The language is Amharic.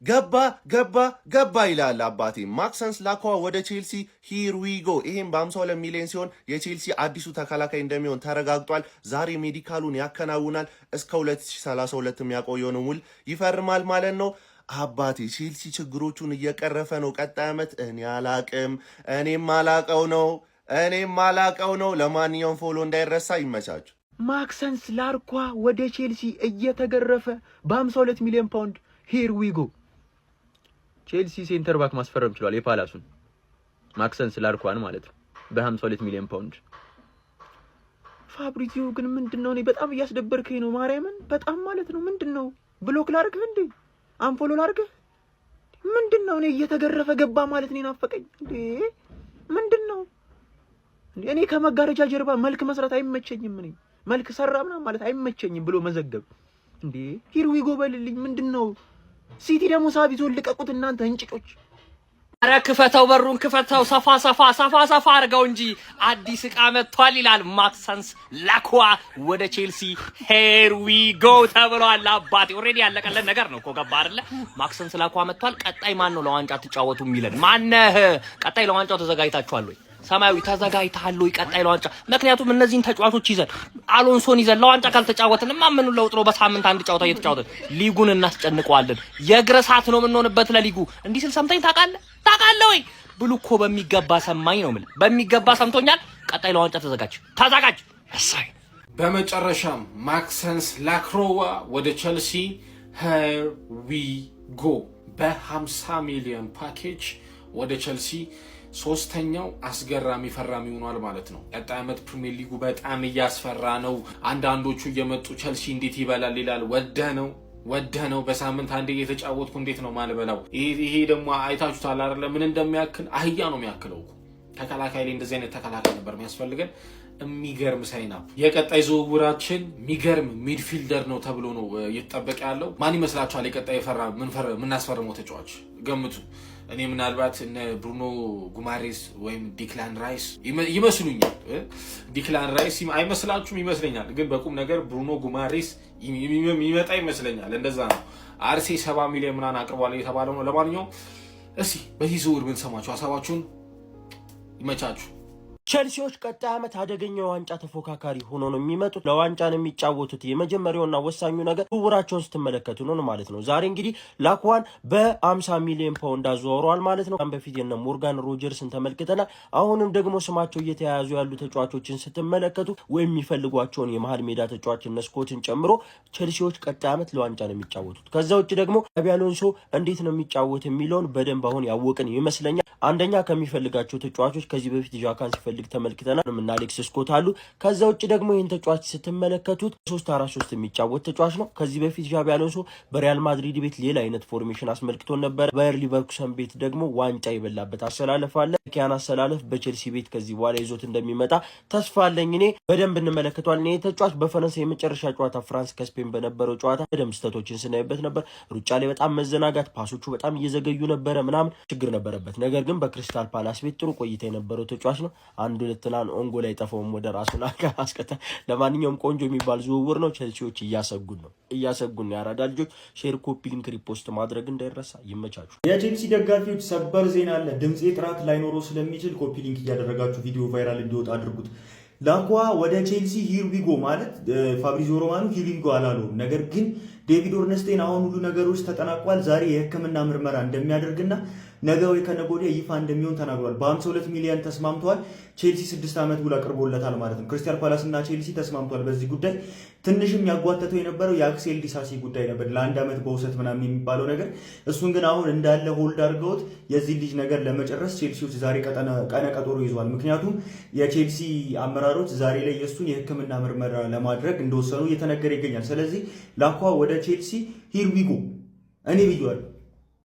ገባ ገባ ገባ ይላል አባቴ። ማክሰንስ ላኳ ወደ ቼልሲ፣ here we go። ይሄም በ52 ሚሊዮን ሲሆን የቼልሲ አዲሱ ተከላካይ እንደሚሆን ተረጋግጧል። ዛሬ medical ኡን ያከናውናል። እስከ 2032 የሚያቆየውን ውል ይፈርማል ማለት ነው። አባቴ፣ ቼልሲ ችግሮቹን እየቀረፈ ነው። ቀጣይ ዓመት እኔ አላቅም፣ እኔም አላቀው ነው፣ እኔም አላቀው ነው። ለማንኛውም follow እንዳይረሳ፣ ይመቻችሁ። ማክሰንስ ላርኳ ወደ ቼልሲ እየተገረፈ በ52 ሚሊዮን ፓውንድ፣ here we go። ቼልሲ center back ማስፈረም ችሏል። የፓላሱን ማክሰንስ ላርኳን ማለት ነው በ52 ሚሊዮን ፓውንድ። ፋብሪዚዮ ግን ምንድን ነው? እኔ በጣም እያስደበርከኝ ነው። ማርያምን በጣም ማለት ነው። ምንድን ነው? Block ላርግህ እንዴ? Unfollow ላርግህ? ምንድን ነው? እኔ እየተገረፈ ገባ ማለት ነው ናፈቀኝ እንዴ? ምንድን ነው? እኔ ከመጋረጃ ጀርባ መልክ መስራት አይመቸኝም። እኔ መልክ ሰራ ምናምን ማለት አይመቸኝም ብሎ መዘገብ እንዴ? Here we go በልልኝ። ምንድን ነው? ሲቲ ደግሞ ሳቢዞን ልቀቁት እናንተ እንጭጮች። ኧረ ክፈተው፣ በሩን ክፈተው፣ ሰፋ ሰፋ ሰፋ ሰፋ አድርገው እንጂ አዲስ ዕቃ መጥቷል ይላል። ማክሰንስ ላኳ ወደ ቼልሲ፣ here we go ተብሏል። አባቴ፣ already ያለቀለን ነገር ነው እኮ፣ ገባ አይደለ? ማክሰንስ ላኳ መጥቷል። ቀጣይ ማን ነው ለዋንጫ ትጫወቱ የሚለን? ማነህ? ቀጣይ ለዋንጫው ተዘጋጅታችኋል ወይ? ሰማያዊ ተዘጋጅተሃል ወይ? ቀጣይ ለዋንጫ፣ ምክንያቱም እነዚህን ተጫዋቾች ይዘን፣ አሎንሶን ይዘን ለዋንጫ ካልተጫወትንማ ምኑ ለውጥ ነው? በሳምንት አንድ ጨዋታ እየተጫወትን ሊጉን እናስጨንቀዋለን። የእግር እሳት ነው የምንሆንበት ለሊጉ። እንዲህ ስል ሰምተኝ ታውቃለህ? ታውቃለህ ወይ? ብሉ እኮ በሚገባ ሰማኝ ነው የምልህ። በሚገባ ሰምቶኛል። ቀጣይ ለዋንጫ ተዘጋጅ፣ ተዘጋጅ። እሰይ። በመጨረሻም ማክሰንስ ላክሮዋ ወደ ቸልሲ፣ here we go፣ በ50 ሚሊዮን ፓኬጅ ወደ ቸልሲ ሶስተኛው አስገራሚ ፈራሚ ሆኗል ማለት ነው። ቀጣይ ዓመት ፕሪሚየር ሊጉ በጣም እያስፈራ ነው። አንዳንዶቹ እየመጡ ቸልሲ እንዴት ይበላል ይላል። ወደህ ነው፣ ወደህ ነው። በሳምንት አንዴ እየተጫወትኩ እንዴት ነው ማልበላው? ይሄ ደግሞ አይታችሁታል አይደለ? ምን እንደሚያክል፣ አህያ ነው የሚያክለው እኮ። ተከላካይ ላይ እንደዚህ አይነት ተከላካይ ነበር የሚያስፈልገን። የሚገርም sign up። የቀጣይ ዝውውራችን የሚገርም midfielder ነው ተብሎ ነው እየተጠበቀ ያለው። ማን ይመስላችኋል? የቀጣይ የምናስፈርመው ተጫዋች ገምቱ። እኔ ምናልባት እነ ብሩኖ ጉማሬስ ወይም ዲክላን ራይስ ይመስሉኛል። ዲክላን ራይስ አይመስላችሁም? ይመስለኛል። ግን በቁም ነገር ብሩኖ ጉማሬስ የሚመጣ ይመስለኛል። እንደዛ ነው። አርሴ 70 ሚሊዮን ምናምን አቅርቧል እየተባለው ነው። ለማንኛውም እስኪ በዚህ ዝውውር ምን ሰማችሁ? ሀሳባችሁን፣ ይመቻችሁ። ቸልሲዎች ቀጣይ ዓመት አደገኛ የዋንጫ ተፎካካሪ ሆኖ ነው የሚመጡት። ለዋንጫ ነው የሚጫወቱት። የመጀመሪያውና ወሳኙ ነገር ዝውውራቸውን ስትመለከቱ ነው ማለት ነው። ዛሬ እንግዲህ ላክዋን በ50 ሚሊዮን ፓውንድ አዘዋውረዋል ማለት ነው። በፊት የነ ሞርጋን ሮጀርስን ተመልክተናል። አሁንም ደግሞ ስማቸው እየተያያዙ ያሉ ተጫዋቾችን ስትመለከቱ ወይም የሚፈልጓቸውን የመሀል ሜዳ ተጫዋች እነ ስኮትን ጨምሮ ቸልሲዎች ቀጣይ ዓመት ለዋንጫ ነው የሚጫወቱት። ከዛ ውጭ ደግሞ ዣቢ አሎንሶ እንዴት ነው የሚጫወት የሚለውን በደንብ አሁን ያወቅን ይመስለኛል። አንደኛ ከሚፈልጋቸው ተጫዋቾች ከዚህ በፊት ዣካን ሲፈልግ ተመልክተናል። እና አሌክስ ስኮት አሉ። ከዛ ውጭ ደግሞ ይህን ተጫዋች ስትመለከቱት 3-4-3 የሚጫወት ተጫዋች ነው። ከዚህ በፊት ዣቢ አሎንሶ በሪያል ማድሪድ ቤት ሌላ አይነት formation አስመልክቶን ነበረ። ባየር ሊቨርኩሰን ቤት ደግሞ ዋንጫ የበላበት አሰላለፍ አለ። ያን አሰላለፍ በቼልሲ ቤት ከዚህ በኋላ ይዞት እንደሚመጣ ተስፋ አለኝ። እኔ በደንብ እንመለከተዋለን። ይህ ተጫዋች በፈረንሳይ የመጨረሻ ጨዋታ ፍራንስ ከስፔን በነበረው ጨዋታ በደንብ ስህተቶችን ስናይበት ነበር። ሩጫ ላይ በጣም መዘናጋት፣ pass ኦቹ በጣም እየዘገዩ ነበረ፣ ምናምን ችግር ነበረበት። ነገር ግን በክሪስታል ፓላስ ቤት ጥሩ ቆይታ የነበረው ተጫዋች ነው። አንድ ሁለት ትላን own goal አይጠፋውም ወደ ራሱን አስቀታ። ለማንኛውም ቆንጆ የሚባል ዝውውር ነው። ቸልሲዎች እያሰጉን ነው፣ እያሰጉን ነው። የአራዳ ልጆች share፣ copy link፣ repost ማድረግ እንዳይረሳ። ይመቻችሁ። የቼልሲ ደጋፊዎች፣ ሰበር ዜና አለ። ድምፄ ጥራት ላይኖረው ስለሚችል copy link እያደረጋችሁ ቪዲዮ viral እንዲወጣ አድርጉት። ላኳ ወደ ቼልሲ፣ here we go ማለት ፋብሪዚዮ ሮማኖ here we go አላለውም። ነገር ግን ዴቪድ ኦርነስቴን አሁን ሁሉ ነገሮች ተጠናቋል፣ ዛሬ የሕክምና ምርመራ እንደሚያደርግና ነገ ወይ ከነገ ወዲያ ይፋ እንደሚሆን ተናግሯል። በ52 ሚሊዮን ተስማምተዋል። ቼልሲ 6 ዓመት ውል አቅርቦለታል ማለት ነው። ክሪስታል ፓላስ እና ቼልሲ ተስማምተዋል በዚህ ጉዳይ። ትንሽም ያጓተተው የነበረው የአክሴል ዲሳሲ ጉዳይ ነበር፣ ለአንድ ዓመት በውሰት ምናምን የሚባለው ነገር። እሱን ግን አሁን እንዳለ hold አድርገውት የዚህ ልጅ ነገር ለመጨረስ ቼልሲዎች ዛሬ ቀነ ቀጠሮ ይዘዋል። ምክንያቱም የቼልሲ አመራሮች ዛሬ ላይ የእሱን የሕክምና ምርመራ ለማድረግ እንደወሰኑ እየተነገረ ይገኛል። ስለዚህ ላኳ ወደ ቼልሲ፣ here we go እኔ ብያለሁ።